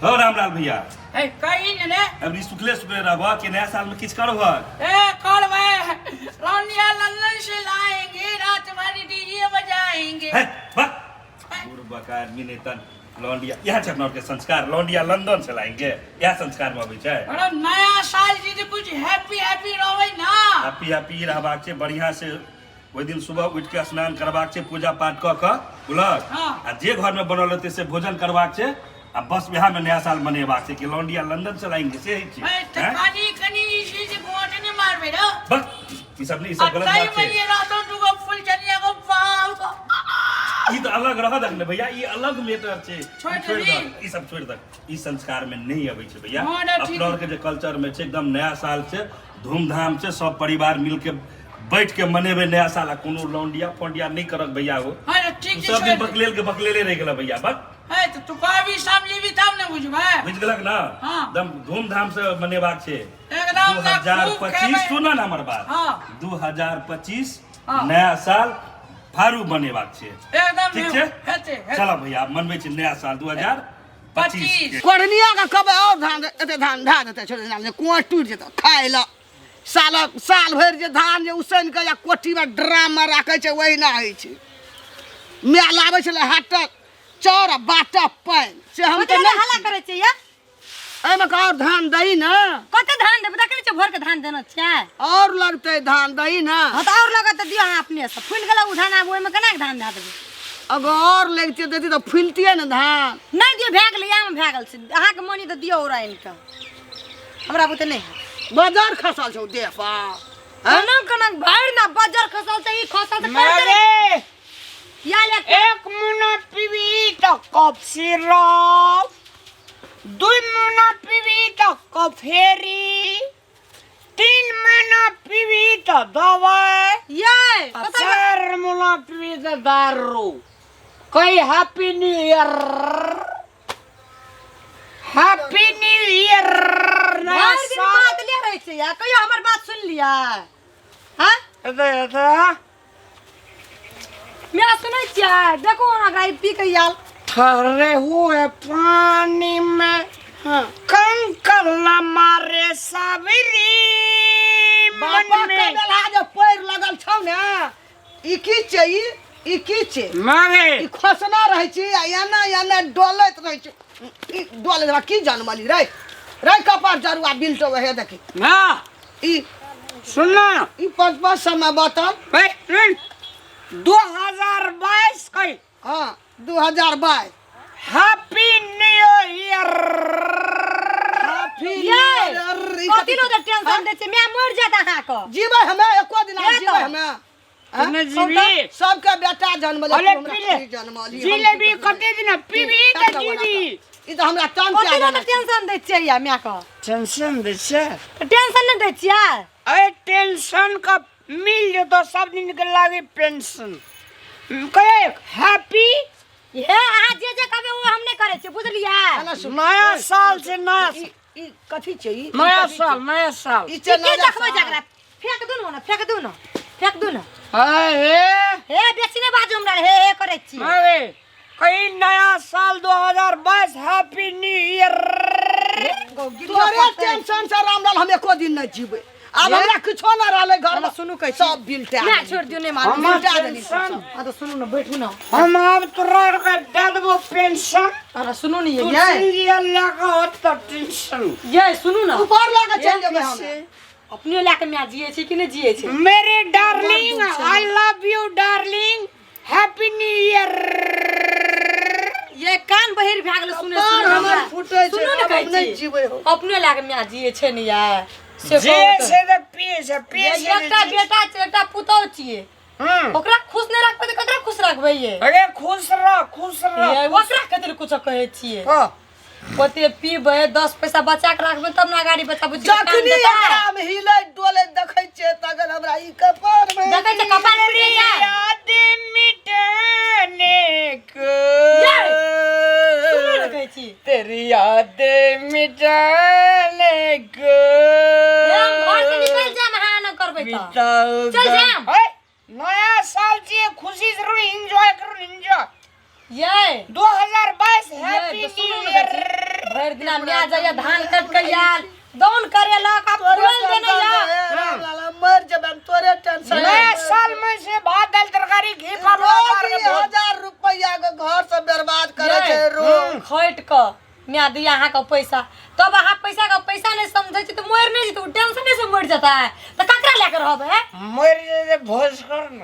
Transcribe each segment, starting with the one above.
हो रामलाल भैया। ए कहीं ने ने। अबरी सुखले सुखले रहबह कि नया साल में किछु करबह? ए करबै, लौंडिया लंदन से लाएंगे, रात भर डीजे बजाएंगे। है वाह, बुढ़बक आदमी नहीं तन लौंडिया इएह छै अपना आरके संस्कार, लौंडिया लंदन से लाएंगे, इएह संस्कार में अबै छै। अरे नया साल जी तऽ कुछ हैप्पी हैप्पी रहबै ना। हैप्पी हैप्पी रहबाक छै, बढ़िया से ओहि दिन सुबह उठि के स्नान करबाक छै, पूजा पाठ कऽ कऽ बुझलक? हाँ। आ जे घर में बनल रहतै से भोजन करबाक छै आ बस वएह में नया साल मनेबाक छै कि लौंडिया लंदन से लाएंगे से होइ छै। ए, तऽ हैं? कनी कनी ई चीज गोट नहि मारबै रौ। बस ई सब नहीं, ई सब आ गलत ताहि बात मे छै। जे रहतौ दूगो फुलचनिया गो बाप। ई तऽ अलग रह दक ने भैया, ई अलग मैटर छै। छोड़ि ई छोड़ि देबही? दक, ई सब छोड़ि दक, ई संस्कार में नहीं अबै छै भैया। हाँ, ना, ठीक। अपना आरके जे कल्चर में छै एकदम नया साल छै, धूमधाम से सब परिवार मिलके बैठ के मनेबै नया साल आ कोनो लौंडिया फोंडिया नहीं करक भैया हो। हाँ, तो ठीक तू छै, सब दिन छोड़ि दे। बकलेल के बकलेले रहि गेल भैया, बस। है तो तू कहबी समझेबी तब ने बुझबै। बुझि गेलक ना? हाँ। एकदम धूमधाम से मनेबाक छै। एकदम दू ना, हजार खूब पच्चीस खेबै। सुन ना हमर बात। हाँ। 2025 हाँ। नया साल फारू मनेबाक छै। एकदम ठीक छै? हेतै, हेतै। चलो भैया, मनबै छी नया साल 2025 के। कोढ़निया के कहबै और धान दे, एते धान धए देतै, छोड़ि देतै, कुआँ टूटि जेतै खाय लए। साल साल भरि जे धान जे उसनि कऽ या कोठीमे ड्राममे राखै छै ओहिना होइ छै। माय लाबै छलै हाटक चाउर आ बाटक पानि, से हम तऽ कते नहि हल्ला करै छियै या? एहिमे के और धान दही ने। कते धान देबै? देखै नहि छियै भोरके धान देने छियै। और लगतै धान दही ने। हँ तऽ और लगत तऽ दियौ अहाँ अपने से। फुलि गेलै ओ धान, आब ओहिमे केना कऽ धान धए देबै? अगर और लगितै देती तऽ फुलतियै ने धान। नहि दियौ, भए गेलै, इएहमे भए गेल छै। अहाँके मन तऽ दियौ और आनि कऽ, हमरा बुते नहि हैत। बजर खसल छौ देह पर। हैं? केना केना भरि ना बजर खसल छै, ई खसल छै, करते मारे। रहै। या ले के- एक मुना पीबी तऽ कफ सिरप, दुई मुना पीबी तऽ कफेरी, 3 महीना पीबी तऽ दवाई, ये, आ कतऽ 4 मुना पीबी तऽ दारू। कही happy new year, happy new year. नया भरि दिन साल। बात ले रहै छै यार, कहियो हमर बात सुनि लिअ। हाँ? एतऽ, एतऽ। मैं सुनै छियै, देखो अहाँ गाय पी के आयल। ठहरे हुए पानी में हाँ। कंकर न मारे सावरी मन बापा के में। बेलहा जे पैर लगल छौ ने, ई की छै? ई की छै? मारे। ई खोसना रहै छी आ एना एना डोलैत रहै छी। ई डोलैत रह की जनमली रे? रे कपार जरुआ बिलटो हे देखी। ना। ई सुन ना। ई 5 5 सौ में बोतल। ए, सुन। 2022 के। हाँ, 2022। Happy new year. Happy ये, न्यू ईयर। ई कथी कथी लो छै? टेंशन दै छै? मैं मर जात अहाँके। जीबै हमे एको दिन ये जीबै तो। हमे। तू नहि जीबी? सबके बेटा जन्मले, अरे तू हमरा पी ले। की जन्मली? हम जिलेबी की करबै? कते दिन पीबी तऽ कते जीबी। ई तऽ हमरा तन कथी के लो टेंशन दै छियै या my के? टेंशन दै छियै? तऽ टेंशन नहि दै छियै? अरे टेंशन का मिल जेतो सब दिन के लागे पेंशन। कहे हैप्पी। हे अहाँ जे जे कहबै ओ हम नहि करै छियै, बुझलियै? एना सुन। नया साल से नया ई कथी छै? ई नया कथी छै? साल, नया साल। ई छै की नया देखबै साल। जकरा? फेंक दू ने, फेंक दू ने, फेंक दू ने। हे हे बेसी नहि बाजू हमरा, हे हे करै छी। अरे कहीं नया साल 2022 हैप्पी न्यू ईयर। तोरे टेंशन से रामलाल हम एको दिन नहि जीबै। आब हमरा किछो नहि रहलै घर में, सुनू कहै छी। सब बिल टा ना छोड़ि दियौ, नहि मानू। हमर बिल टा देली टेंशन। सब। आ तऽ सुनू ने, बैठू ने। हम आब तोरा के दे देबो पेंशन। अरे सुनू ने तू ये। जिंदगी लगा होत तो टेंशन। ये सुनू ने। ऊपर लऽ के चलि जेबै हम। अपने लए कऽ माय जियै छै कि नहि जियै छै? मेरे darling, I love you darling, happy new year. ये कान बहिर भए गेलै सुने कपार सुने हमर हमरा। फूटै छै, सुनू ने आब हम कहै नहि छी। जीबै हो। अपने लए कऽ माय जियै छै ने यार। से जे कहू तऽ। छै तऽ पिए छै, पिए ये छै तऽ एकटा जी। बेटा छै, एकटा पुतहु छियै। ओकरा खुश नहि राखबै तऽ ककरा खुश राखबै ये? अरे खुश रह, खुश रह। ये ओकरा कथी लए कुछो कहै छियै? हाँ। ओते पीबै, 10 पैसा बचा के राखबै तब ने अगाड़ी बच्चा बुच्ची के काम जखनी देतै। एकरा हम हिलै डोलै देखै छियै तखन हमरा ई कपार मे देखै छियै कपार फूटै छै। याद मिटाने को। ये! सुनू ने कहै छी। तेरी याद मिटाने को। हे, हम घर से निकलि जायब अहाँ एना करबै तऽ। बिताओ चल जायब। हे, नया साल छियै, खुशी जरूर एंजॉय करू, एंजॉय। ये 2022 ये, हैप्पी सुनू न्यू ने ईयर। कहै छी। भरि दिना माय जाइए धान काटि के आयल दौन करेलक आ तोरे फूल देने टेंशन या है, रामलाला, मर जेबै हम, तोरे टेंशन है। नया साल में से भात दाल तरकारी घी पापड़ रोज अचार ई के भोज। 1000 रुपैया के घर से बर्बाद करे छै रोज। खटि कऽ माय दिया अहाँके पैसा तब अहाँ पैसा के पैसा नहि समझै छी तऽ मरि नहि जेतै ओ टेंशने से मरि जेतै तऽ ककरा लए कऽ रहबै मरि जेतै भोज कर न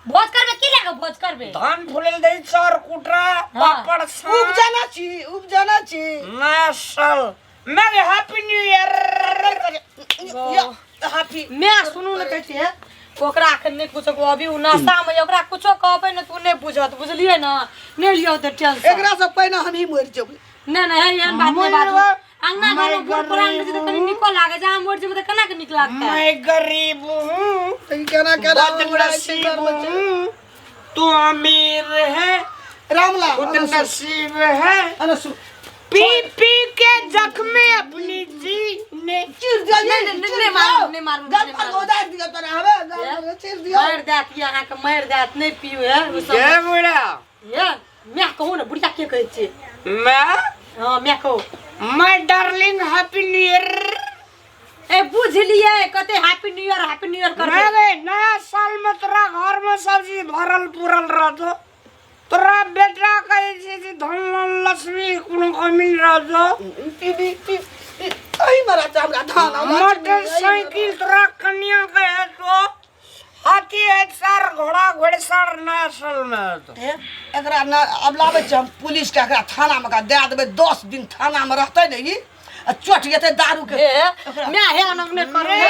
भोज करबै की लए कऽ भोज करबै धान फुलल दही चाउर कुटरा पापड़ छान। उपजाना छी उपजाना छी नया साल मैं हैप्पी न्यू ईयर हाफी मैं सुनू ने कहै छियै ओकरा अखन नहि कुछो कहू अभी ओ नशा मे ओकरा कुछो कहबै ने तऽ ओ नहि बुझत बुझलियै ने नहि लियौ तऽ टेंशन एकरा से पहिने हम ही मरि जेबै नहि नहि एहन बात नहि बाजू अंगना घर में बूढ़ पुरान रहै छै तऽ कनि नीको लागै छै अहाँ मरि जेबै तऽ केना के नीक लागतै मैं गरीब हूँ ई केना केना उड़ाइ छै बदनसीब घर में छै। हूँ तू अमीर है रामलाल खुदनसीब है अनसु पी पी के जख्मे अपनी जी ने चिर दियो नहि, नहि, नहि, नहि मारू, नहि मारू, गल नहि पर मारू। उतार दियो तोरा हवे गल पर चिर दियो मारि देत ई अहाँके मारि देत नहि पीउ हे ओ सब ये बुढ़ा ये मैं कहू ने बुढ़िया के कहै छियै मैं हँ मैं कहू my darling happy new year ए बुझलियै कते happy new year happy new year करबै मैं नया साल में तोरा घर में सब्जी भरल पूरल रहतो तोरा बेटा कहै छै जे धन धन लक्ष्मी कोनो कमी नहि रहतो एहि में रहतै हमरा धान आ लक्ष्मी, मोटरसाइकिल तोरा कन्या के हेतो हाथी है सर घोड़ा घोड़सर नया साल में हेतो एकरा न अब लाबै छियै हम पुलिस के एकरा थाना मे दए देबै 10 दिन थाना मे रहतै ने ई आ चोट जेतै दारू के हे मैं हे अनंग ने करू हे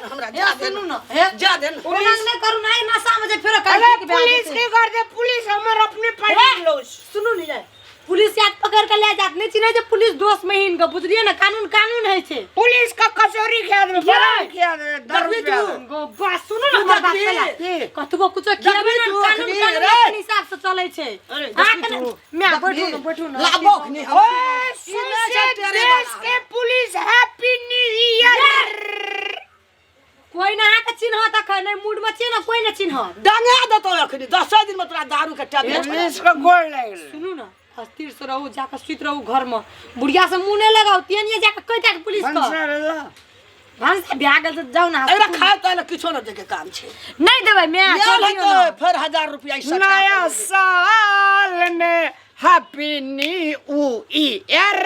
हमरा जा दे सुनू न हे जा दे न अनंग ने करू ना नशा में जे फेरो अरे काटि के पुलिस की कर दे पुलिस हमर अपने पड़ी लो सुनू ने जाय पुलिस याद पकड़ के ले जात नहीं चिन्है छै पुलिस दोष महीन के बुझलियै ने कानून कानून है छै पुलिस का कचौरी खिया देबे बदाम खिया देबे दर देखबी रुपया तू देबे। गो बा सुनू ने हमर बात देखबी? पहला कतबो कुछो खियाबै ने देखबी तू कानून अखनी, कानून रे? अपन हिसाब से चलै छै अहाँ के मैं बैठू ने बैठू ने लाबो अखनी हम ओए सौंसे देश के पुलिस हैप्पी न्यू ईयर कोई ना अहाँके चिन्हत अखन नहि मूड में छियै ने कोई नहि चिन्हत डंगा देतौ अखनी 10 दिन में तोरा दारू के टैबलेट पुलिस के गोड़ लागि गेलै सुनू ने अस्थिर से रहू जाके सुति रहू घर में बुढ़िया से मुंह नहीं लगाओ तेनिए जाके कहि दे पुलिस के भनसा भेला भनसा भए गेल तऽ जाउ ने एकरा खाय ताय लए किछो नहि दैके काम छै नहीं देबै मैं लेल छोड़ दियौ हेतै ने। फेर 1000 रुपया ई सटा नया देबै। साल में हैप्पी न्यू ईयर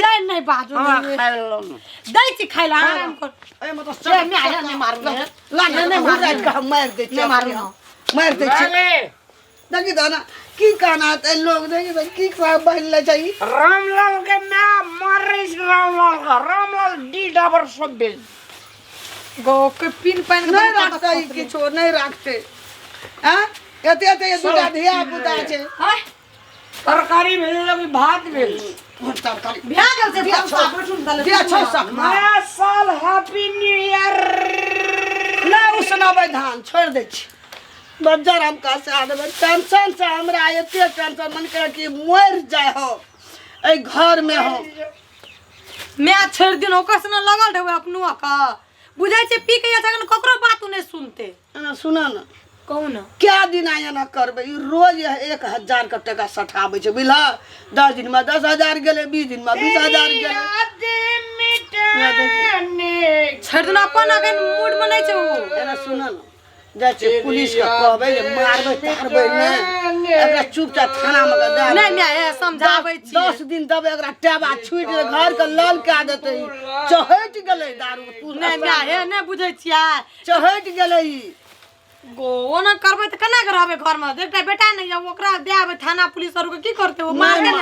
नहीं नहीं बाजू हमरा नहीं। खाय लेलहुँ दै छी खाय लए आराम कर एहिमे तऽ ए, सब मैं आया, नहीं मारू, ला ला नहीं, नहीं नहीं मारू। राति के हम मारि दै छियै नहीं मारू, मारि दै छियै अरे देखी तऽ ना की कहना है लोग देखी तऽ की सब बनि लै छै ई। रामलाल के my मारै छै रामलाल का रामलाल डी डाबर सब बेच गो के पिन पानि के नहि बड़का राखतै ई किछो नहि राखतै आँ एते एते दूटा धिया पुता छै आँय, तरकारी भेल अभी भात भेल तरकारी भए गेल छै दिया भनसा, बैठू ने ताले, दिया सुनू छौ ने। सकमा नया साल हैप्पी न्यू ईयर नहि उसनाबै धान छोड़ि दै छी बज्जर हम कहाँ से देबै टेंशन से हमरा एते टेंशन मन करे कि मरि जाय हो एहि घर में हो मैं छोड़ि दिन ओकर से लगल रहबै अपनो के बुझै छै पी के जखन ककरो बात नहि सुनते एना सुना ने कहू ने क्या दिन एना करबै ई रोज 1000 के टका सठाबै छै बुझल 10 दिन में 10,000 गेलै 20 दिन में 20,000 गेलै छोड़ि दिन अपन अखन मूड में नहि छै ओ एना सुन ने जाइ छियै पुलिस के कहबै जे मारबै तारबै नहि एकरा चुपचाप थाना मे दए नहि देबै। माय हे समझाबै छियै 10 दिन देबै एकरा टेबा छुटि गेलै घर के लल कए देतै ई। चहटि गेलै दारू तू नहि माय हे नहि बुझै छियै चहटि गेलै ई गो ओना करबै तऽ केना के रहबै घरमे एकटा बेटा नहि यऽ ओकरा दए आबै थाना पुलिस आर के की करतै ओ मारतै ने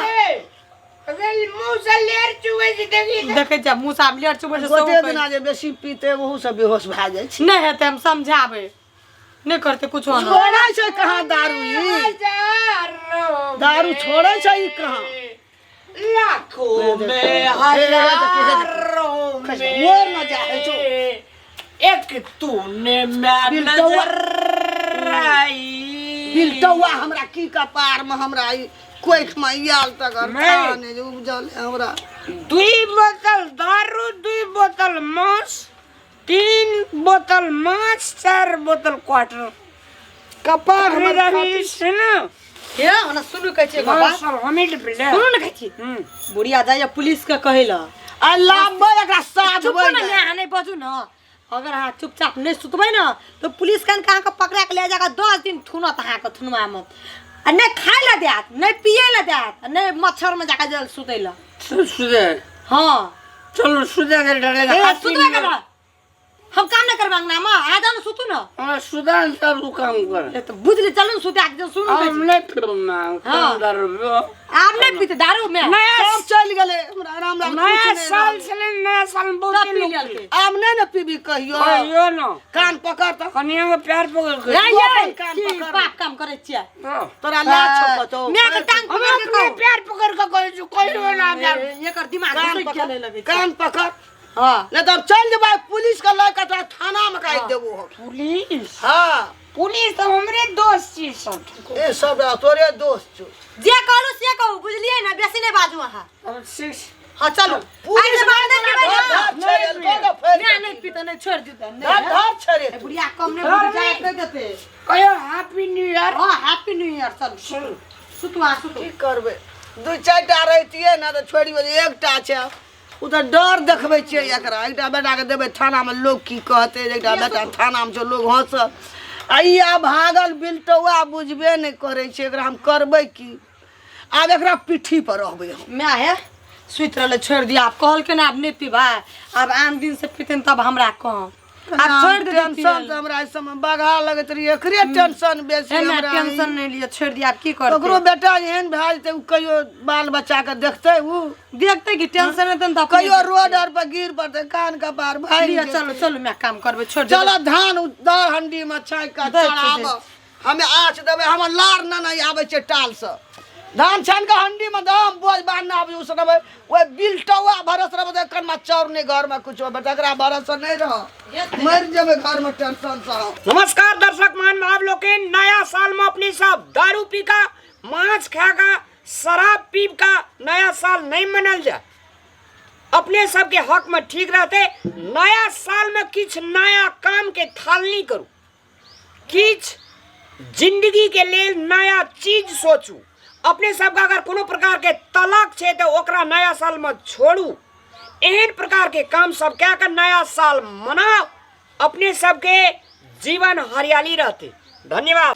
देखै छियै मुँह साफ लेट चुबै छै गोटे सेहो दिना जे बेसी पीते ओहू से बेहोश भए जाइ छै नहि हेतै हम समझाबै नहि करतै कुछो नहि छोड़ै छै कहाँ दारू ई दारू छोड़ै छै ई कहाँ लाखों में हजारों में मोर न जाए छौ एक तूने मैं बिलटौआ। नजर आई बिलटौआ हमरा की कपार में हमरा ई कोख में आयल तकर नहीं। खाने जे उपजल है हमरा 2 बोतल दारू 2 बोतल मांस 3 बोतल मांस 4 बोतल क्वार्टर कपार हमर रही से ना हे हमरा सुनू कहै छी एगो बात सब हमी ले सुनू ने कहै छी बुढ़िया जाइए पुलिस के कहै लए आ लाबे एकरा साथ चुप ने अहाँ नहीं बजू न अगर अहाँ चुपचाप नहीं सुतबै न तो पुलिस कन के अहाँके पकड़ा के ले जाकर 10 दिन थुनत अहाँके थुनवामे आ नहि खाय लए देत नहि पिए लए देत आ नहि मच्छर में जाकर जल सुतै लए सुते हाँ चलो सुते दे डरेगा ए, सुतबै केना हम काम नहि करबै अंगना में अहाँ जाउ ने सुतू न हमरा सुधार सब तू काम कर ए, तऽ बुझली चलू ने सुते आके सुनू कहै हम छी। नहीं पीबो ना हाँ। कम दारू पीबो आब नहि पीते दारू में नया सब चलि गेलै हमरा आराम लागल नया कुछ नहि साल रहल। छलै नया साल में सब बहुत पी लोग लेलकै आब नहि ने पीबी कहियो कहियो न कान पकड़ तऽ कनिया के प्यार पकड़ के रे तू ये अपन कान की पकड़। पाप काम करै छियै हाँ। तोरा लाज छौ कतौ माय के टांग हम पकड़ के अपने कहू। प्यार पकड़ के कहै छी कहियो ना प्यार एकर दिमाग कान घुसकि गेलै पकड़ लगै छै। कान पकड़ हाँ नहि तऽ हम चलि जेबै पुलिस के लऽ कऽ तोरा थानामे काटि देबो हम पुलिस हाँ पुलिस तऽ हमरे दोस्त छी सब ए सब तोरे दोस्त छौ जे कहलू से कहू बुझलियै ने बेसी नहि बाजू अहाँ अब सिक्स हाँ चलू पुलिस आइ के बाद नहि पीबै धर ने धर छेड़े तो फेर नहि नहि पीते नहि छोड़ि देतै धर नहि धर छेड़े ए, बुढ़िया कम नहि बुझ जाए कहि देतै कहियो हैप्पी न्यू ईयर हाँ हैप्पी न्यू ईयर चलू चलू सुतू अहाँ सुतू की करबै दू चारिटा रहितियै ने तऽ छोड़ि देबै एकटा छै ओ तऽ डर देखबै छियै एकरा एकटा बेटाके देबै थानामे लोग की कहतै जे एकटा बेटा थानामे छै लोग हँसत आ ई आब भागल बिलटौआ बुझबे नहि करै छै एकरा हम करबै की आब एकरा पिट्ठी पर रहबै हम माय हे सुति रहलै छोड़ि दिया आब कहलकै ने आब नहि पीबै आब आन दिन से पीतै तब हमरा कहब आब छोड़ि दे टेंशन तऽ हमरा एहि समय बघा लगैत रही एकरे टेंशन बेसी एना हमरा टेंशन नहि लिअ छोड़ि दिया आब की ककरो करतै बेटा एहन भए जेतै ओ कहियो बाल बच्चाके देखतै ओ देखतै कि टेंशन हेतै ने तऽ अपने कहियो रोड आर पर गिर पड़तै कान कपार भागि लिअ जेतै। चलू चलू माय काम करबै छोड़ि दियौ चलो धान दर हंडी में छाँकि कऽ दै छियै, चढ़ाब दै हमे आँच देबै हमर लार न नहि आबै छै टालसँ धान छानि कऽ हंडी में दम बोझ बान्ह आबै उसनबै ओहि बिलटौआ भरस रहबै तऽ कनमा चाउर नहि घरमे कुछो तकरा भरस नहि रह मरि जेबै घरमे टेंशन सँ नमस्कार दर्शक महानुभाव लोकिन नया साल में अपने सब दारू पी का मांस खा का शराब पी का नया साल नहीं मनल जाए अपने सबके हक में ठीक रहते नया साल में किछ नया काम के थालनी करू किछ जिंदगी के लेल नया चीज सोचू अपने सबके अगर कोनो प्रकार के तलाक छै तऽ ओकरा नया साल में छोड़ू एहन प्रकार के काम सब कए कऽ नया साल मनाउ अपने सबके जीवन हरियाली रहते धन्यवाद।